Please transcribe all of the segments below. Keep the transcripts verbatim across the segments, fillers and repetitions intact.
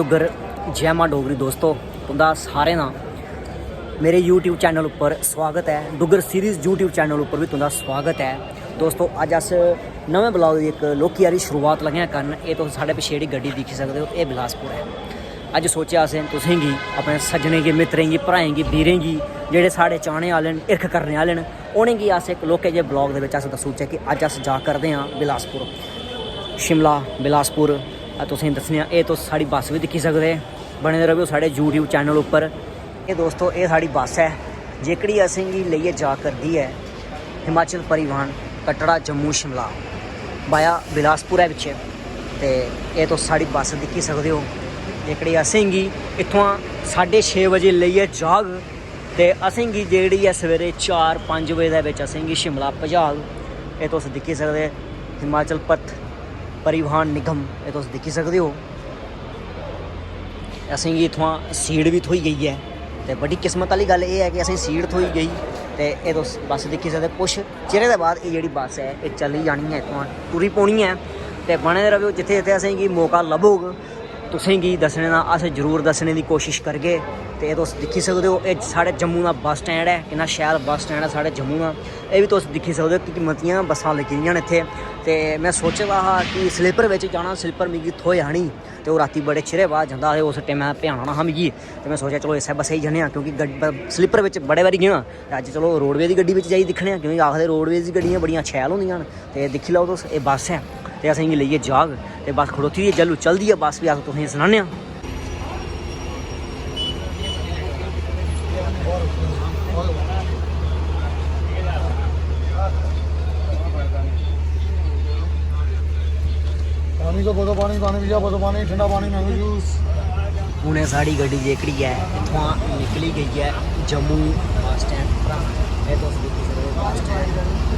डुग्गर, जै मां डोगरी। दोस्तो, तुं'दा सारें दा मेरे YouTube चैनल उप्पर स्वागत ऐ। डुग्गर सीरीज YouTube चैनल उप्पर बी तुं'दा स्वागत ऐ। दोस्तो, अज्ज अस नमें ब्लॉग दी इक लौह्की हारी शुरुआत लगे आं करन। एह् तुस साढ़े पिच्छे जेह्ड़ी गड्डी दिक्खी सकदे ओ, एह् बिलासपुर ऐ। अज्ज सोचेआ असें तुसें गी, अपने सज्जनें गी, मित्तरें गी, भ्राएं गी, बीरें गी, जेह्ड़े साढ़े चाह्ने आह्ले न, हिरख करने आह्ले न, उ'नेंगी अस इक लौह्के जेह् ब्लॉग दे बिच अस दस्सी ओड़चै कि अज्ज अस जा करदे आं बिलासपुर, शिमला, बिलासपुर। अ, तुसेंगी दस्सने आं, एह् तुस साढ़ी बस्स बी दिक्खी सकदे, बने दे र'वेओ साढ़े YouTube चैनल उप्पर। एह् दोस्तो, एह् साढ़ी बस्स ऐ जेह्कड़ी असेंगी लेइयै जा करदी ऐ हिमाचल परिवहन, कटड़ा, जम्मू, शिमला, बाया बिलासपुर ऐ पिच्छे। ते एह् तुस साढ़ी बस्स दिक्खी सकदे ओ जेह्कड़ी असेंगी इत्थुआं साढ़े छे बजे लेइयै जाग ते असेंगी जेह्ड़ी ऐ सवेरे चार पंज बजे दे बिच असेंगी शिमला पजाग। एह् तुस दिक्खी सकदे हिमाचल पथ परिवहन निगम, एह् तुस दिक्खी सकदे ओ। असेंगी इत्थुआं सीट बी थ्होई गेई ऐ ते बड़ी किस्मत आह्ली गल्ल एह् ऐ कि असेंगी सीट थ्होई गेई। ते एह् तुस बस्स दिक्खी सकदे, कुछ चिरै दे बाद एह् जेह्ड़ी बस्स ऐ, एह् चली जानी ऐ, इत्थुआं टुरी पौनी ऐ। ते बने दे र'वेओ, जित्थै जित्थै असेंगी मौका लब्भग तुसेंगी दस्सने दा, अस जरूर दस्सने दी कोशश करगे। ते एह् तुस दिक्खी सकदे ओ, एह् साढ़े जम्मू दा बस स्टैंड ऐ, किन्ना शैल बस स्टैंड ऐ साढ़े जम्मू दा। एह् बी तुस दिक्खी सकदे ओ कि मतियां बस्सां लग्गी दियां न इत्थै। ते में सोचे दा हा कि स्लीपर बिच जाना, स्लीपर मिगी थ्होएआ निं। ते ओह् रातीं बड़े चिरै बाद जंदा हा ते उस टैमै भ्याना हा मिगी। ते में सोचेआ, चलो, इस्सै बस्सै च जन्ने आं, क्योंकि गड्ड-, स्लीपर बिच बड़े बारी गेआ। ते अज्ज चलो, रोडवेज दी गड्डी बिच जाइयै दिक्खने आं, क्योंकि आखदे रोडवेज दी गड्डियां बड़ियां शैल होंदियां न। ते दिक्खी लैओ तुस, एह् बस्स ऐ ते असेंगी लेइयै जाग। ते बस्स खड़ोती दी ऐ, जैलूं चलदी ऐ बस्स, फ्ही अस तुसेंगी सनाने आं। पानी तो बोलो, पानी, पानी भैया, बोलो, पानी, ठंडा पानी, मैंगो जूस। हून एह् साढ़ी गड्डी जेह्कड़ी ऐ, इत्थुआं निकली गेई ऐ जम्मू बस स्टैंड परा। एह् तुस दिक्खी सकदे ओ बस स्टैंड।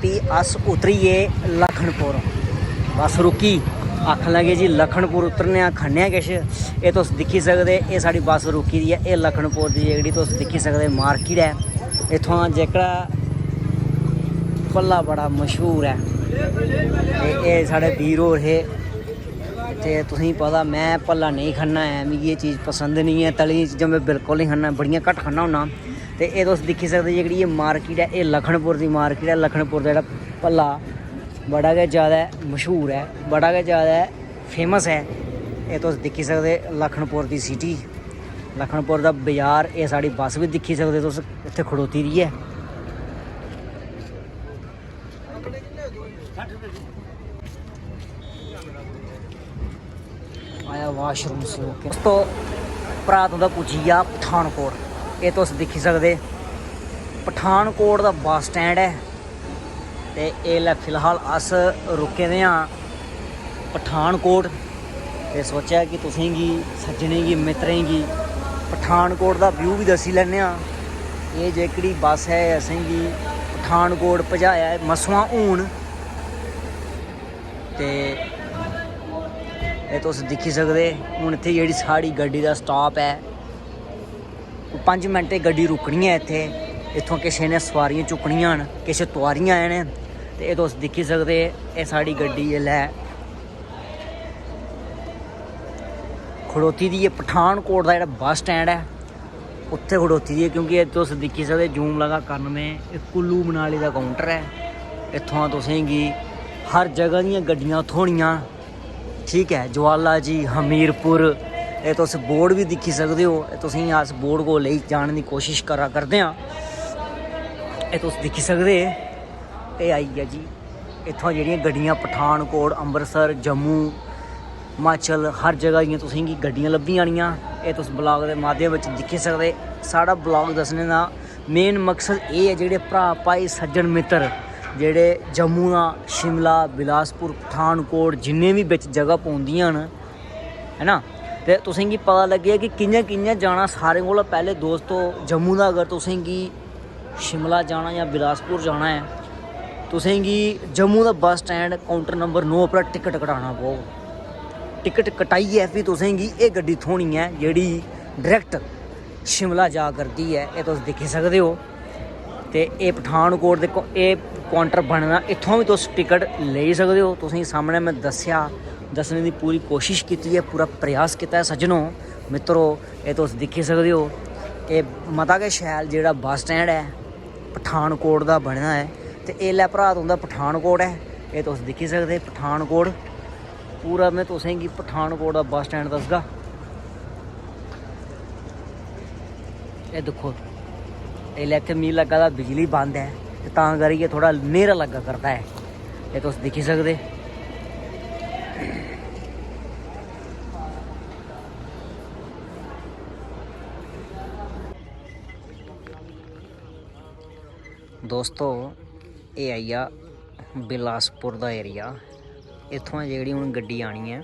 फ्ही अस उतरी गे लखनपुर। बस रुकी, आखन लगे, "जी, लखनपुर उतरने आं, खन्ने आं किश।" एह् तुस दिक्खी सकदे, एह् साढ़ी बस रुकी दी ऐ। एह् लखनपुर दी जेह्ड़ी तुस दिक्खी सकदे मार्केट ऐ। इत्थुआं जेह्कड़ा भल्ला बड़ा मशहूर ऐ। ते एह् साढ़े बीर होर हे। ते तुसेंगी पता, में भल्ला नेईं खन्ना ऐ, मिगी एह् चीज़ पसंद निं ऐ, तली दियां चीज़ां में बिल्कुल निं खन्ना, बड़ियां घट्ट खन्ना होन्ना। ते एह् तुस दिक्खी सकदे, जेह्ड़ी एह् मार्केट ऐ, एह् लखनपुर दी मार्केट ऐ। लखनपुर दा जेह्ड़ा भल्ला बड़ा गै ज़्यादा मशहूर ऐ, बड़ा गै ज़्यादा फेमस ऐ। एह् तुस दिक्खी सकदे लखनपुर दी सिटी, लखनपुर दा बजार। एह् साढ़ी बस बी दिक्खी सकदे तुस, इत्थै खड़ोती दी ऐ। आया वाशरूम से होके। दोस्तो, भ्राऽ तुं'दा पुज्जी गेआ पठानकोट। एह् तुस दिक्खी सकदे, पठानकोट दा बस स्टैंड ऐ। ते एल्लै फिलहाल अस रुके दे आं पठानकोट। ते सोचेआ कि तुसेंगी, सज्जनें गी, मित्तरें गी पठानकोट दा व्यू बी दस्सी लैन्ने आं। एह् जेह्कड़ी बस ऐ, असेंगी पठानकोट पजाया ऐ मसुआं हून। ते एह् तुस दिक्खी सकदे, हून इत्थै जेह्ड़ी साढ़ी गड्डी दा स्टाप ऐ, पंज मिंट च गड्डी रुकनी ऐ इत्थै। इत्थुआं किश इ'नें सुआरियां चुक्कनियां न, किश तुआरियां इ'नें। ते एह् तुस दिक्खी सकदे, एह् साढ़ी गड्डी इसलै खड़ोती दी ऐ। पठानकोट दा जेह्ड़ा बस स्टैंड ऐ, उत्थै खड़ोती दी ऐ, क्योंकि एह् तुस दिक्खी सकदे, जूम लगा करन में, एह् कुल्लू मनाली दा काउंटर ऐ। इत्थुआं तुसेंगी हर जगह दियां गड्डियां थ्होनियां। ठीक ऐ, ज्वाला जी, हमीरपुर, एह् तुस बोर्ड बी दिक्खी सकदे ओ। एह् तुसेंगी अस बोर्ड कोल लेई जाने दी कोशिश करा करदे आं। एह् तुस दिक्खी सकदे, एह् आई गेआ जी, इत्थुआं जेह्ड़ियां गड्डियां पठानकोट, अमृतसर, जम्मू, हिमाचल, हर जगह दियां तुसेंगी गड्डियां लब्भी जानियां। एह् तुस ब्लॉग दे माध्यम बिच दिक्खी सकदे। साढ़ा ब्लॉग दस्सने दा मेन मकसद एह् ऐ, जेह्ड़े भ्राऽ, भाई, सज्जन, मित्तर, जेह्ड़े जम्मू दा शिमला, बिलासपुर, पठानकोट, जिन्ने बी बिच जगह पौंदियां न, है ना, ते तुसेंगी पता लग्गेआ कि कि'यां कि'यां जाना। सारें कोला पैह्लें दोस्तो, जम्मू दा अगर तुसेंगी शिमला जाना जां बिलासपुर जाना ऐ, तुसेंगी जम्मू दा बस स्टैंड काउंटर नंबर नौ उप्परा टिकट कटाना पौग। टिकट कटाइयै फ्ही तुसेंगी एह् गड्डी थ्होनी ऐ जेह्ड़ी डायरैक्ट शिमला जा करदी ऐ, एह् तुस दिक्खी सकदे ओ। ते एह् पठानकोट दे को-, एह् काउंटर बने दा, इत्थुआं बी तुस टिकट लेई सकदे ओ। तुसेंगी सामनै में दस्सेआ, दस्सने दी पूरी कोशिश कीती ऐ, पूरा प्रयास कीता ऐ सज्जनो, मित्रो, एह् तुस दिक्खी सकदे ओ। एह् मता गै शैल जेह्ड़ा बस स्टैंड ऐ, पठानकोट दा बने दा ऐ। ते एल्लै भ्राऽ तुं'दा पठानकोट ऐ, एह् तुस दिक्खी सकदे पठानकोट। पूरा में तुसेंगी पठानकोट दा बस स्टैंड दसगा। एह् दिक्खो, एल्लै इत्थै मिगी लग्गा दा बिजली बंद ऐ, ते तां करियै थोह्ड़ा न्हेरा लग्गा करदा ऐ। एह् तुस दिक्खी सकदे। दोस्तो, एह् आई गेआ बिलासपुर दा एरिया। इत्थुआं जेह्ड़ी हून गड्डी आनी ऐ।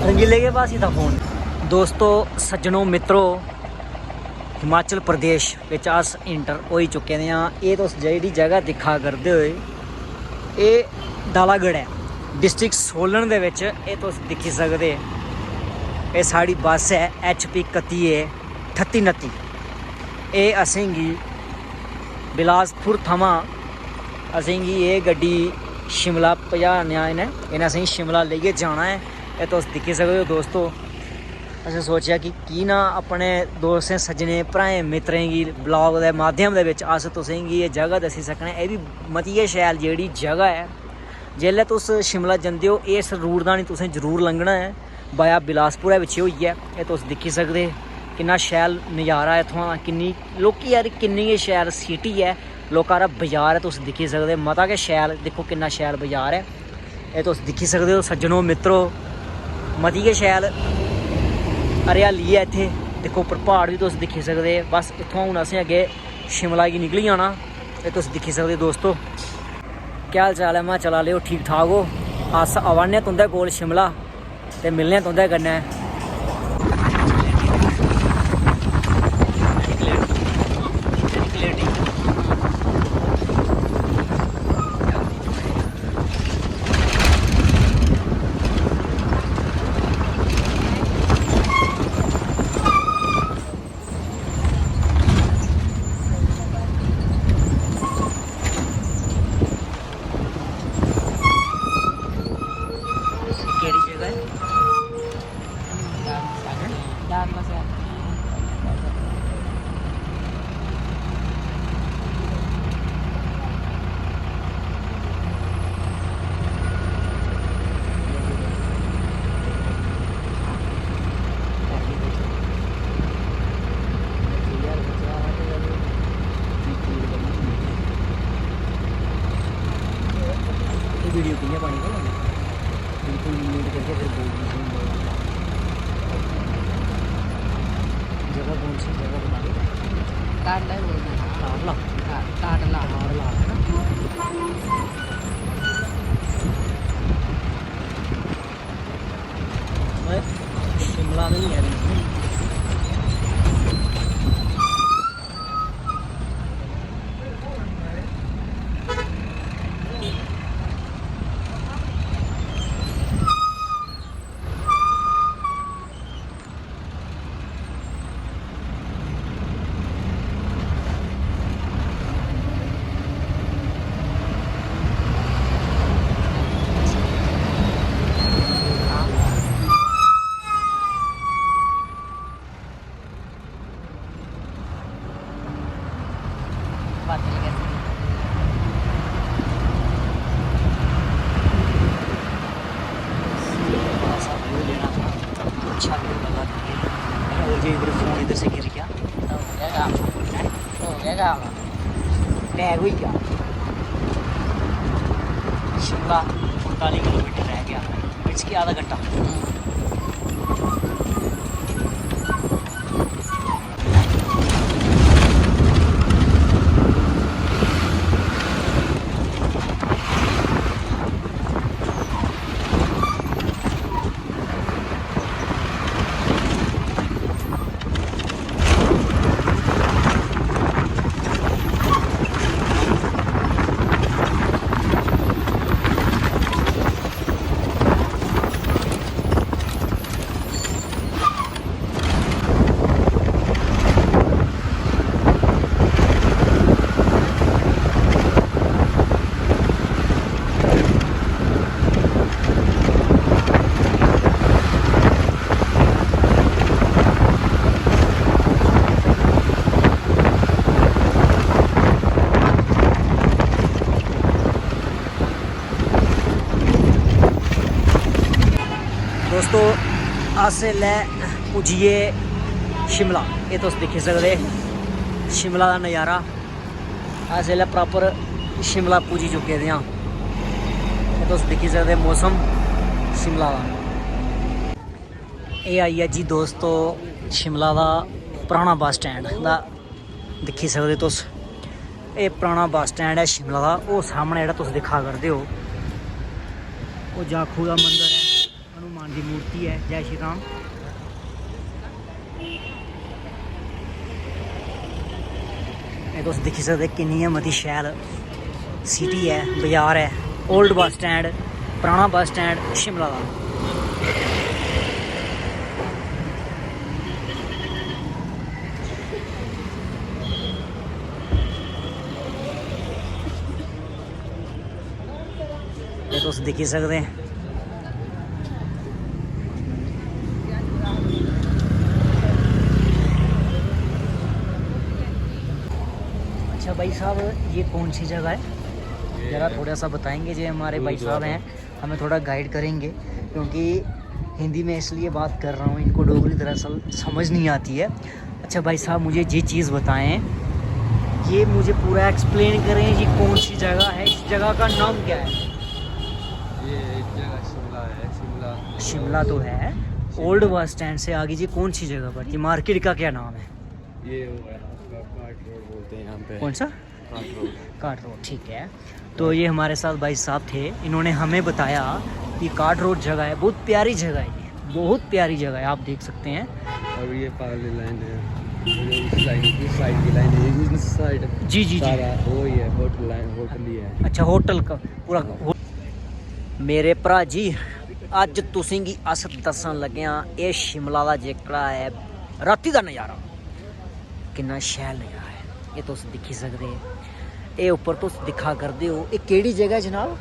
रंगीले के पास ही था फोन। दोस्तो, सज्जनों, मित्रों, हिमाचल प्रदेश बिच अस एंटर होई चुके दे आं। एह् तुस जेह्ड़ी जगह दिक्खा करदे ओ, एह् दालागढ़ ऐ, डिस्ट्रिक्ट सोलन दे बिच। एह् तुस दिक्खी सकदे, एह् साढ़ी बस ऐ, एच पी कत्ती ए ठत्ती नत्ती। एह् असेंगी बिलासपुर थमां, असेंगी एह् गड्डी शिमला पजाने आए न, इ'नें असेंगी शिमला लेइयै जाना ऐ। एह् तुस दिक्खी सकदे ओ दोस्तो, असें सोचेआ कि की ना अपने दोस्तें, सज्जनें, भ्राएं, मित्तरें गी ब्लॉग दे माध्यम दे बिच अस तुसेंगी एह् जगह दस्सी सकने। एह् बी मती गै शैल जेह्ड़ी जगह ऐ। जेल्लै तुस शिमला जंदे ओ, इस रूट दा निं तुसें जरूर लंघना ऐ, बाया बिलासपुरै बिच्चे होइयै। एह् तुस दिक्खी सकदे किन्ना शैल नज़ारा ऐ इत्थुआं दा, किन्नी, लोकी यार, किन्नी गै शैल सिटी ऐ। लोका दा बजार ऐ, तुस दिक्खी सकदे, मता गै शैल, दिक्खो किन्ना शैल बजार ऐ। एह् तुस दिक्खी सकदे ओ सज्जनो, मित्रो, मती गै शैल हरियाली ऐ इत्थै। दिक्खो उप्पर प्हाड़ बी तुस दिक्खी सकदे। बस इत्थुआं हून असें अग्गें शिमला गी निकली जाना। एह् तुस दिक्खी सकदे दोस्तो। केह् हाल चाल ऐ? में चला ले ओ, ठीक ठाक ओ? अस आवा ने तुं'दे कोल शिमला। ते मिलने आं तुं'दे कन्नै। केह्ड़ी जगह ऐ? वीडियो कि'यां पानी पता लग्गै? बिल्कुल म्यूट करके फिर बोलना शुरू करो। जगह कौन सी जगह बता दो। काटला ही बोलना है। काटला? का-, काटला। काटला है ना? ओए, शिमला में नहीं है बिल्कुल। बादल कैसे? बड़ा सा व्यू लेना था, अच्छा व्यू लगा था। और ये इधर फोन इधर से गिर गया। हो गया काम। हैं? हो गया काम। टैग हुई गया। उनतालीस किलोमीटर रह गया, बच गया आधा घंटा। दोस्तों, अस इसलै पुज्जी गे शिमला। एह् तुस दिक्खी सकदे शिमला दा नज़ारा। अस इसलै प्रॉपर शिमला पुज्जी चुके दे आं। एह् तुस दिक्खी सकदे मौसम शिमला दा। एह् आई गेआ जी दोस्तो शिमला दा पराना बस स्टैंड दा, दिक्खी सकदे तुस। एह् पराना बस स्टैंड ऐ शिमला दा। ओह् सामनै जेह्ड़ा तुस दिक्खा करदे ओ, ओह् जाखू दा मंदर ऐ, हनुमान दी मूर्ति ऐ। जय श्री राम। एह् तुस दिक्खी सकदे किन्नी गै मती शैल सिटी ऐ, बाजार ऐ, ओल्ड बस स्टैंड, पराना बस स्टैंड शिमला दा। ये तुस दिक्खी सकते हैं। अच्छा भाई साहब, ये कौन सी जगह है? ये जरा थोड़ा सा बताएंगे, जो हमारे भाई साहब हैं, हमें थोड़ा गाइड करेंगे, क्योंकि हिंदी में इसलिए बात कर रहा हूँ, इनको डोगरी दरअसल समझ नहीं आती है। अच्छा भाई साहब, मुझे ये चीज़ बताएं, ये मुझे पूरा एक्सप्लेन करें, ये कौन सी जगह है, इस जगह का नाम क्या है? ये एक जगह शिमला है, शिमला। शिमला तो है। ओल्ड बस स्टैंड से आगे जी कौन सी जगह पड़ती है, मार्केट का क्या नाम है? ये वो है आपका कार्ट रोड बोलते हैं यहाँ पे। कौन सा? Cart road. कार्ट रोड, ठीक है। तो ये हमारे साथ भाई साहब थे, इन्होंने हमें बताया कि कार्ट रोड जगह है, बहुत प्यारी जगह है ये, बहुत प्यारी जगह है, आप देख सकते हैं। और ये पार्ले लाइन है, ये इस लाइन, इस साइड की लाइन है, इस साइड जी, जी, जी। सारा वो ही है, होटल लाइन, होटल ही है। अच्छा, होटल का पूरा हो- मेरे भ्रा जी, अज्ज तुसेंगी अस दस्सन लगे आं, एह् शिमला दा जेह्कड़ा ऐ राती दा नज़ारा, किन्ना शैल नज़ारा ऐ। एह् तुस दिक्खी सकदे, एह् उप्पर तुस दिक्खा करदे ओ, एह् केह्ड़ी जगह ऐ जनाब?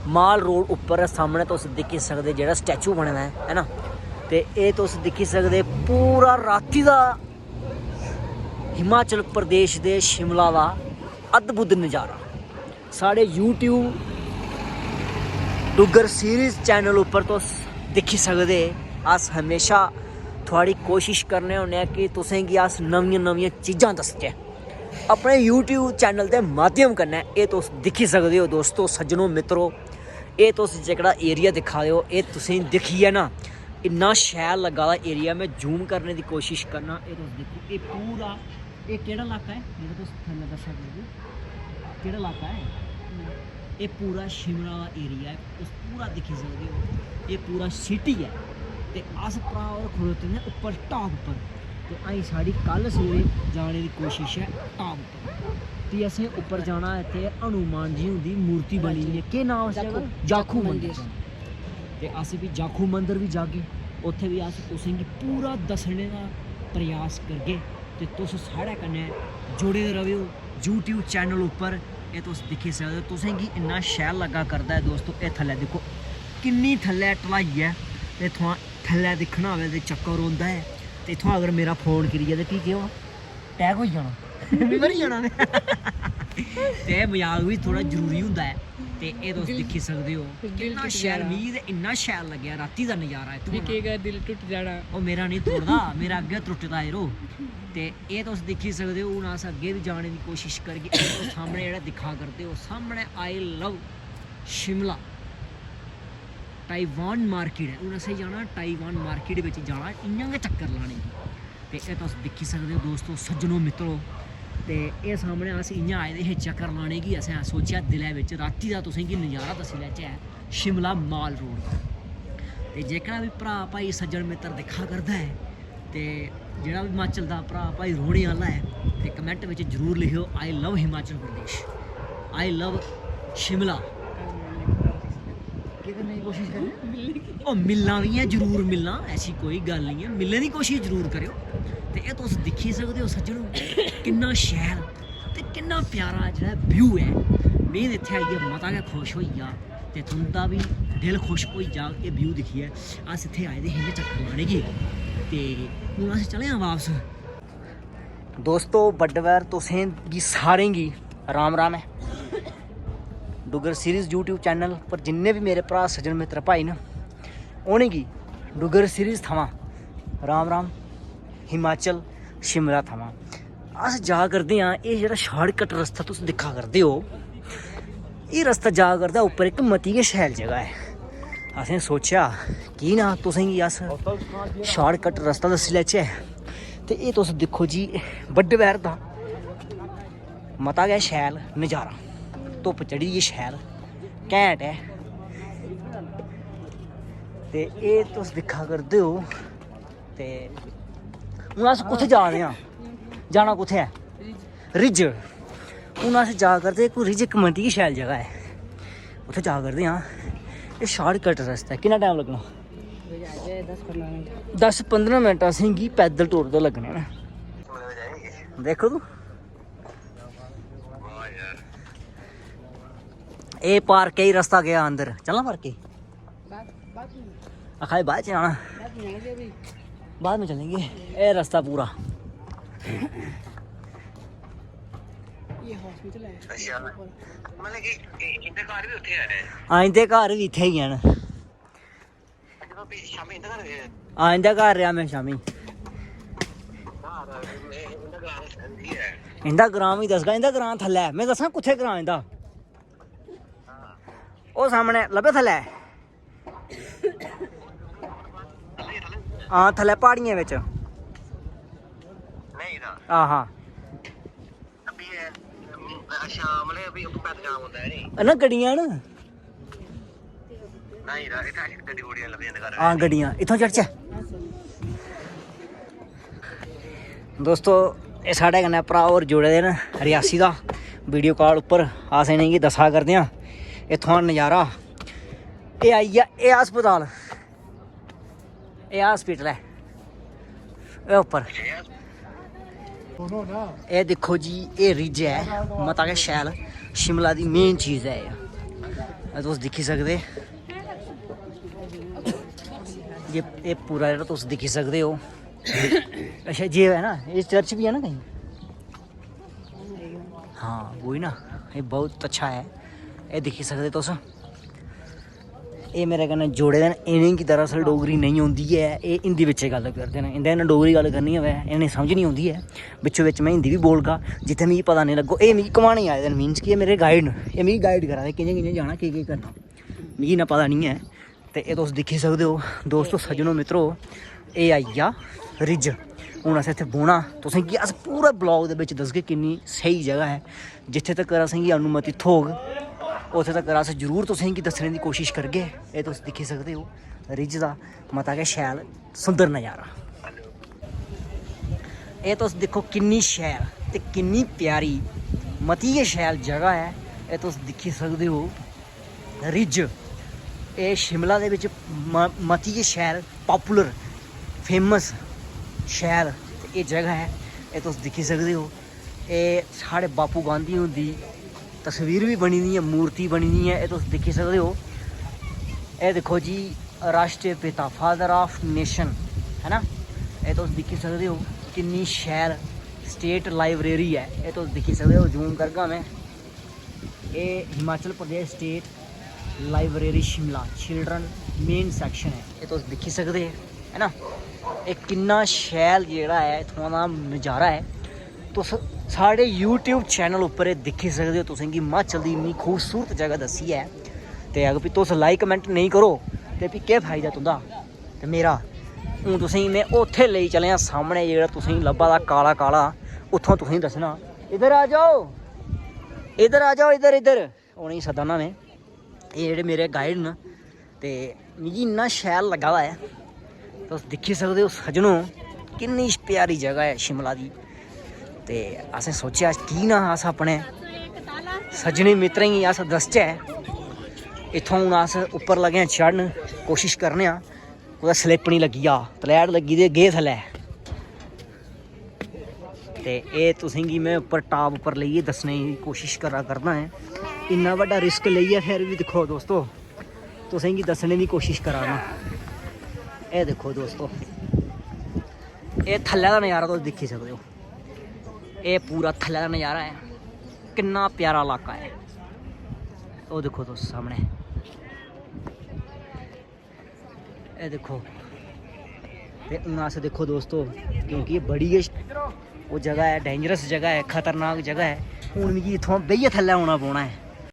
माल रोड उप्पर सामनै तुस दिक्खी सकदे, जेह्ड़ा स्टैचू बने दा ऐ, है ना? ते एह् तुस दिक्खी सकदे पूरा राती दा हिमाचल प्रदेश दे शिमला दा अद्भुत नज़ारा। साढ़े YouTube डुग्गर सीरीज चैनल उप्पर तुस दिक्खी सकदे। अस हमेशा थुआढ़ी कोशिश करने होन्ने आं कि तुसेंगी अस नमियां नमियां चीज़ां दसचै अपने YouTube चैनल दे माध्यम कन्नै। एह् तुस दिक्खी सकदे ओ दोस्तो, सज्जनो, मित्रो, एह् तुस जेह्कड़ा एरिया दिक्खा दे ओ, एह् तुसेंगी दिक्खियै ना इन्ना शैल लग्गा दा एरिया। में जूम करने दी कोशिश करना। एह् तुस दिक्खो, एह् पूरा, एह् केह्ड़ा इलाका ऐ जेह्ड़ा तुस थल्लै दस्सा दे ओ? केह्ड़ा इलाका ऐ? एह् पूरा शिमला दा एरिया ऐ, तुस पूरा दिक्खी सकदे ओ। एह् पूरा सिटी ऐ ते अस भ्राऽ होर खड़ोते दे उप्पर टॉप उप्पर। ते अजें साढ़ी कल सवेरे जाने दी कोशिश ऐ टॉप उप्पर। फ्ही असें उप्पर जाना, इत्थै हनुमान जी हुंदी मूर्ति बनी दी ऐ। केह् नांऽ उस जगह? जाखू मंदर। ते अस फ्ही जाखू मंदर बी जागे, उत्थै बी अस तुसेंगी पूरा दस्सने दा प्रयास करगे। ते तुस साढ़े कन्नै जुड़े दे रवेओ YouTube चैनल उप्पर। एह् तुस दिक्खी सकदे ओ, तुसेंगी इन्ना शैल लग्गा करदा ऐ दोस्तो। एह् थल्लै दिक्खो, किन्नी थल्लै ढलाई ऐ। ते इत्थुआं थल्लै दिक्खना होऐ ते चक्कर औंदा ऐ। ते इत्थुआं अगर मेरा फोन किरी गेआ ते फ्ही केह् होआ? अटैक होई जाना, मरी जाना में। ते मजाक बी थोह्ड़ा जरूरी होंदा ऐ। ते एह् तुस दिक्खी सकदे ओ, किन्ना शैल, मिगी ते इन्ना शैल लग्गेआ राती दा नज़ारा इत्थुआं दा। केह् कर, दिल टुट्टी जाना। ओह् मेरा निं त्रुटदा, मेरा अग्गें त्रुट्टे दा यरो। ते एह् तुस दिक्खी सकदे ओ, हून अस अग्गें बी जाने दी कोशिश करगे। एह् तुस सामनै जेह्ड़ा दिक्खा करदे ओ, सामनै I love Shimla Taiwan market ऐ। हून असें जाना टाइवान मार्केट बिच, जाना इ'यां गै चक्कर लाने गी। ते एह् तुस दिक्खी सकदे ओ दोस्तो, सज्जनो, मित्रो, ते एह् सामनै अस इ'यां आए दे हे चक्कर लाने गी। असें सोचेआ दिलै बिच रातीं दा तुसेंगी नज़ारा दस्सी लैचै शिमला माल रोड दा। ते जेह्कड़ा बी भ्राऽ, भाई, सज्जन, मित्तर दिक्खा करदा ऐ, ते जेह्ड़ा बी हिमाचल दा भ्राऽ, भाई, रौह्ने आह्ला ऐ, ते कमैंट बिच जरूर लिखेओ, "I love Himachal Pradesh, I love Shimla." केह् करने दी कोशिश करा दे? ओह् मिलना बी ऐ, जरूर मिलना, ऐसी कोई गल्ल निं ऐ, मिलने दी कोशिश जरूर करेओ। ते एह् तुस दिक्खी सकदे ओ सज्जनो, किन्ना शैल ते किन्ना प्यारा जेह्ड़ा व्यू ऐ। में ते इत्थै आइयै मता गै खुश होई गेआ, ते तुं'दा बी दिल खुश होई जाग एह् व्यू दिक्खियै। अस इत्थै आए दे हे इ'यां चक्कर लाने गी, ते हून अस चले आं बापस। दोस्तो, बड्डे पैह्र तुसें गी सारें गी राम राम ऐ। डुग्गर सीरीज YouTube चैनल पर जिन्ने बी मेरे भ्राऽ, सज्जन, मित्तर, भाई न, उ'नेंगी डुग्गर सीरीज थमां राम राम। हिमाचल, शिमला थमां अस जा करदे आं। एह् जेह्ड़ा शार्टकट रस्ता तुस दिक्खा करदे ओ, एह् रस्ता जा करदा उप्पर इक मती गै शैल जगह ऐ। असें सोचेआ, की ना तुसेंगी अस शार्टकट रस्ता दस्सी लैचै। ते एह् तुस दिक्खो जी, बड्डे पैह्र दा मता गै शैल नज़ारा, धुप्प चढ़ी दी शैल, घैंट ऐ। ते एह् तुस दिक्खा करदे ओ। ते हून अस कुत्थै जा दे आं? जाना कुत्थै ऐ? रिज। हून अस जा करदे, कोई रिज इक मती गै शैल जगह ऐ, उत्थै जा करदे आं। एह् शार्टकट रस्ता ऐ। किन्ना टैम लग्गना? दस पंदरां मिनट असेंगी पैदल टुरदे लग्गने न। देखो तू, एह् पार्क ही, रस्ता गेआ अंदर। चलना पार्क ही? आखा दे बाद च जाना। बाद में चलेंगे। एह् रस्ता पूरा। हां, इं'दे घर बी इत्थै गै न। हां, इं'दे घर रेहा में शामीं। इं'दा ग्रांऽ बी दसगा, इं'दा ग्रांऽ थल्लै। में दस्सां कुत्थै ग्रांऽ इं'दा? ओह् सामनै लब्भे थल्लै। हां, थल्लै प्हाड़ियें बिच। आहा। ना गड्डियां न। हां, गड्डियां। इत्थां चढ़चै। दोस्तो, एह् साढ़े कन्नै भ्राऽ होर जुड़े दे न रियासी दा, वीडियो कॉल उप्पर। अस इ'नेंगी दस्सा करदे आं इत्थुआं नज़ारा। एह् आई गेआ, एह् अस्पताल, एह् हॉस्पिटल ऐ, एह् उप्पर। एह् दिक्खो जी, एह् रिज ऐ, मता गै शैल शिमला दी मेन चीज़ ऐ एह्। एह् तुस दिक्खी सकदे, ये, एह् पूरा जेह्ड़ा तुस दिक्खी सकदे ओ। अच्छा, जे है ना, ये चर्च भी है ना कहीं? हाँ, वही ना, ये बहुत अच्छा है। एह् दिक्खी सकदे तुस, एह् मेरे कन्नै जुड़े दे न। इ'नेंगी दरअसल डोगरी नेईं औंदी ऐ, एह् हिंदी बिच्च गल्ल करदे न। इं'दे कन्नै डोगरी गल्ल करनी होऐ, इ'नेंगी समझ निं औंदी ऐ। बिच्चो बिच्च में हिंदी बी बोलगा, जित्थै मिगी पता निं लग्गो। एह् मिगी घुमाने आए दे न, मीन्स कि एह् मेरे गाइड न, एह् मिगी गाइड करा दे कि'यां कि'यां जाना, केह् केह् करना, मिगी इन्ना पता निं ऐ। ते एह् तुस दिक्खी सकदे ओ दोस्तो, सज्जनो, मित्रो, एह् आई गेआ रिज। हून असें इत्थै बौह्ना, तुसेंगी अस पूरा ब्लॉग दे बिच दसगे किन्नी स्हेई जगह ऐ। जित्थै तक्कर असेंगी अनुमति थ्होग, उत्थै तक्कर अस जरूर तुसेंगी दस्सने दी कोशिश करगे। एह् तुस दिक्खी सकदे ओ रिज दा मता गै शैल सुंदर नज़ारा। एह् तुस दिक्खो किन्नी शैल ते किन्नी प्यारी, मती गै शैल जगह ऐ। एह् तुस दिक्खी सकदे ओ रिज, एह् शिमला दे बिच म-, मती गै शैल, पॉपुलर, फेमस, शैल एह् जगह ऐ। एह् तुस दिक्खी सकदे ओ, एह् साढ़े बापू गांधी हुंदी तस्वीर बी बनी दी ऐ, मूर्ति बनी दी ऐ, एह् तुस दिक्खी सकदे ओ। एह् दिक्खो जी, राष्ट्रीय पिता, father of nation, है ना? एह् तुस दिक्खी सकदे ओ किन्नी शैल state library ऐ। एह् तुस दिक्खी सकदे ओ, जूम करगा में। एह् Himachal Pradesh state library Shimla, children main section ऐ, एह् तुस दिक्खी सकदे, है ना? एह् किन्ना शैल जेह्ड़ा ऐ इत्थुआं दा नज़ारा ऐ। तुस साढ़े YouTube चैनल उप्पर एह् दिक्खी सकदे ओ, तुसेंगी हिमाचल दी इन्नी खूबसूरत जगह दस्सी ऐ। ते अगर फ्ही तुस लाइक कमेंट नेईं करो ते फ्ही केह् फायदा तुं'दा ते मेरा? हून तुसेंगी में उत्थै लेई चलेआं, सामनै जेह्ड़ा तुसेंगी लब्भा दा काला काला, उत्थुआं तुसेंगी दस्सना। इधर आ जाओ, इधर आ जाओ, इधर, इधर। उ'नेंगी सद्दा ना में। एह् जेह्ड़े मेरे गाइड न ते मिगी इन्ना शैल लग्गा दा ऐ, तुस दिक्खी सकदे ओ सज्जनो, किन्नी प्यारी जगह ऐ शिमला दी। ते असें सोचेआ की ना अस अपने सज्जने मित्तरें गी अस दसचै, इत्थुआं हून अस उप्पर लगे आं चढ़न, कोशिश करने आं कुतै स्लिप निं लग्गी जा, तलैट लग्गी ते गे थल्लै। ते एह् तुसेंगी में उप्पर टॉप उप्पर लेइयै दस्सने दी कोशिश करा करना ऐ। इन्ना बड्डा रिस्क लेइयै फिर बी दिक्खो दोस्तो, तुसेंगी दस्सने दी कोशिश करा ना। एह् दिक्खो दोस्तो, एह् थल्लै दा नज़ारा तुस दिक्खी सकदे ओ। एह् पूरा थल्लै दा नज़ारा ऐ, किन्ना प्यारा इलाका ऐ। ओह् दिक्खो तुस सामनै, एह् दिक्खो। ते हून अस दिक्खो दोस्तो, क्योंकि एह् बड़ी गै ओह् जगह ऐ, डेंजरस जगह ऐ, खतरनाक जगह ऐ। हून मिगी इत्थुआं बेहियै थल्लै औना पौना ऐ।